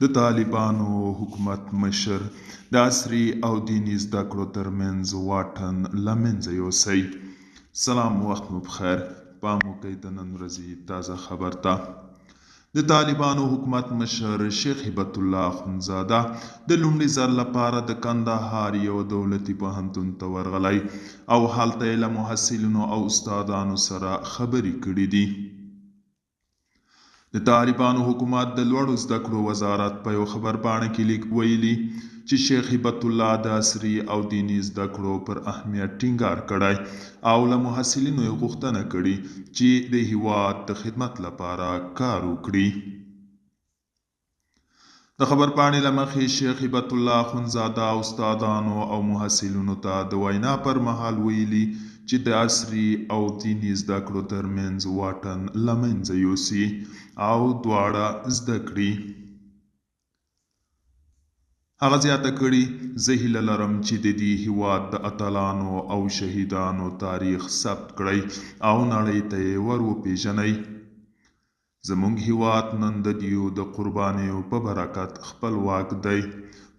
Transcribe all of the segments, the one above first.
د طالبانو حکومت مشر د عصري او دیني زده کړو ترمنځ واټن له منځه یوسئ. سلام وخت مو پخیر. پام وکړئ د نن ورځې تازه خبر ته. د طالبانو حکومت مشر شیخ هبت الله اخندزاده د لومړي ځل لپاره د کندهار یو دولتي پوهنتون ته ورغلی او هلته یې له محصلینو او استادانو سره خبرې کړې دي. د طالبانو حکومت د لوړو زده کړو وزارت په یو خبرپاڼه کې لیک ویلي چې شیخ هبت الله د عصري او دیني زده کړو پر اهمیت ټینګار کړی او له محصلینو یې غوښتنه کړې چې د هیواد د خدمت لپاره کار وکړي. د خبرپاڼې له مخې، شیخ هبت الله اخندزاده استادانو او محصلینو ته د وینا پر مهال ویلي چې د عصري او دیني زده کړو ترمنځ واټن له منځه یوسي او دواړه زده کړي. هغه زیاته کړې، زه هیله لرم چې د دې هیواد د اتلانو او شهیدانو تاریخ ثبت کړئ او نړۍ ته یې ور وپېژنئ. زموږ هیواد نن د دیو د قربانیو په برکت خپلواک دی.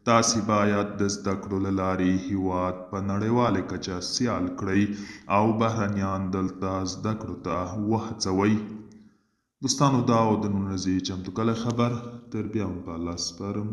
تاسې باید د زده کړو له لارې هیواد په نړیواله کچه سیال کړئ او بهرنیان دلته زده کړو ته وهڅوئ. دوستانو، دا و د نن ورځې چمتو کړی خبر. تر بیا مو په الله سپارم.